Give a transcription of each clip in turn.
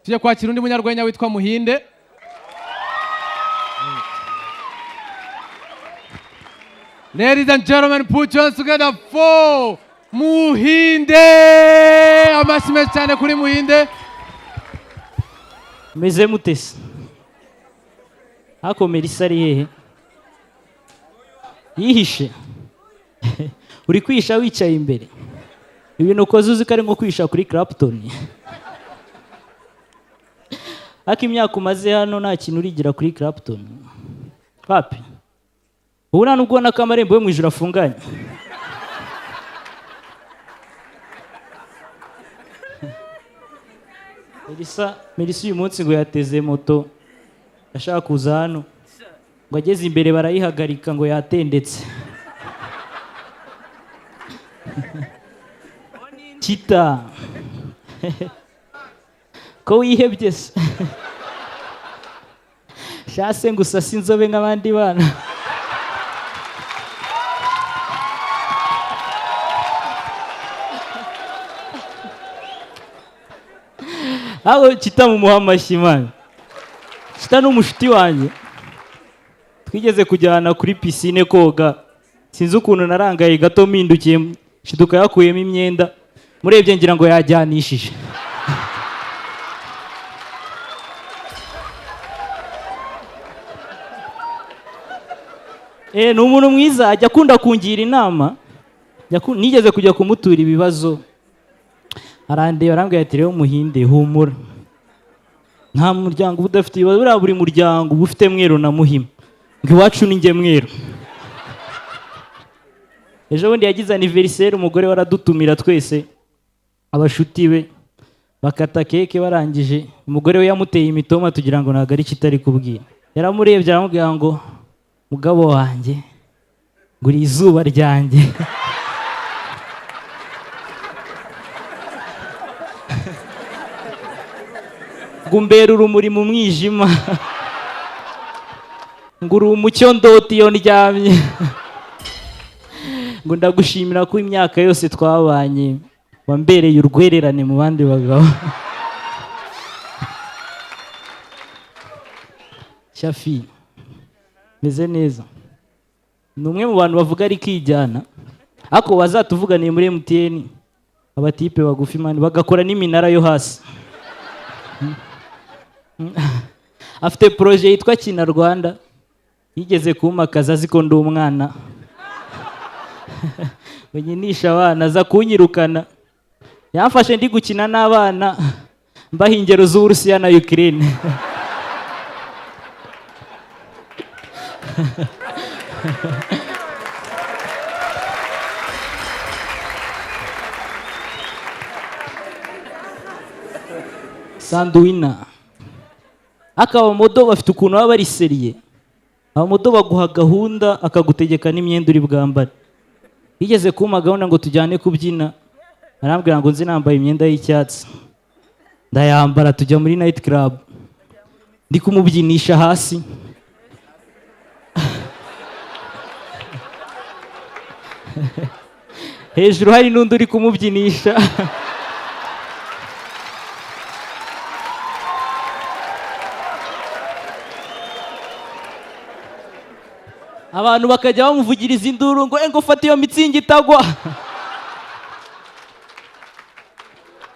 Tujye kwakira undi munyarwenya witwa Muhinde. Ladies and gentlemen, put your hands together for Muhinde. Amashyi menshi cyane kuri Muhinde. Meze mutese hako? Melissa ari hehe? Yihishe? Uri kwihisha wicaye imbere? Ibintu ukoze uzi ko ari nko kwihisha kuri Clapton. Ariko imyaka umaze hano nta kintu urigira kuri Clapton. Wapi, ubu nta nubwo ubona ko amarembo yo mu ijuru afunganye. Melissa, Melissa uyu munsi ngo yateze moto ashaka kuza hano, ngo ageze imbere barayihagarika ngo yatendetse. Kita ko wihebye se? Shase ngo usase inzobe nk'abandi bana. Aho Kita mumuha amashyi man. Kita ni umushuti wanjye, twigeze kujyana kuri pisine koga. Sinzi ukuntu narangaye gato, mpindukiye shiduka yakuyemo imyenda. Murebye ngira ngo yajyanishije. Ni umuntu mwiza, ajya akunda kungira inama. Nigeze kujya kumutura ibibazo, arandeba arambwira ati: "Rero Muhinde, humura, nta muryango uba udafite ibibazo. Buriya buri muryango uba ufite mweru na muhima." Ngo iwacu ni njye mweru. Ejo bundi yagize anniversaire, umugore we aradutumira twese abashuti be, bakata keke. Barangije umugore we yamuteye imitoma, tugira ngo ntabwo ari kitari kubwira. Yaramurebye aramubwira ngo: "Mugabo wanjye, ngo uri izuba ryanjye, ngo umbere urumuri mu mwijima, ngo uri umucyo ndota iyo ndyamye, ngo ndagushimira ko imyaka yose twabanye wambereye urwererane mu bandi bagabo." Shafi meze neza, ni umwe mu bantu bavuga ari kijyana, ariko bazatuvuganiye muri MTN, abatipe bagufi man bagakora n'iminara yo hasi. Afite projet yitwa Kina Rwanda. Yigeze kumakaza azi ko ndi umwana nyinisha abana, aza kunyirukana. Yamfashe ndi gukina n'abana, mbaha ingero z'Uburusiya na Ukraine. Sanduwina akaba abamodo bafite ukuntu baba bari sérieux. Abamodo baguha gahunda, akagutegeka n'imyenda uri bwambare. Yigeze kumpa gahunda ngo tujyane kubyina, arambwira ngo nzi nambaye imyenda y'icyatsi. Ndayambara, tujya muri night club, ndi kumubyinisha hasi. Hejuru hari n'undi uri kumubyinisha. Abantu bakajya bamuvugiriza induru ngo: "Ngo fata iyo mitsingi itagwa."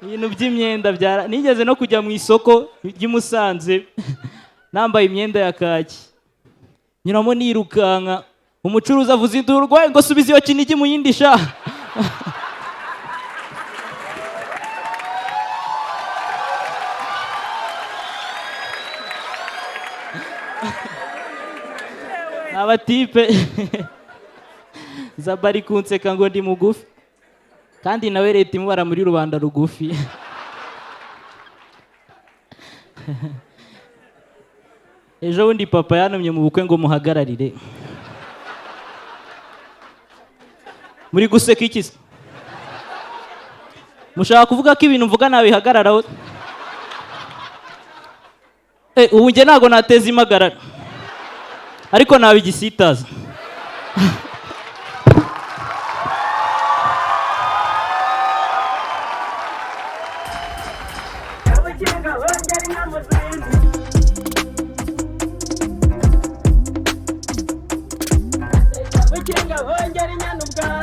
Ibintu by'imyenda byara nigeze no kujya mu isoko ry'i Musanze nambaye imyenda ya kaki, nyuramo nirukanka, umucuruzi avuza induru ngo: "Subiza iyo kinigi mu yindi sha." Abatipe zabari kunseka ngo ndi mugufi, kandi nawe leta imubara muri rubanda rugufi. Ejo bundi papa yantumye mu bukwe ngo muhagararire. Muri guseka iki se? Mushaka kuvuga ko ibintu mvuga nabihagararaho? Ubu njye ntabwo nateza impagarara, ariko naba igisitaza. Mukinga hongera inka mu zindi. Mukinga hongera inyana ubwatsi.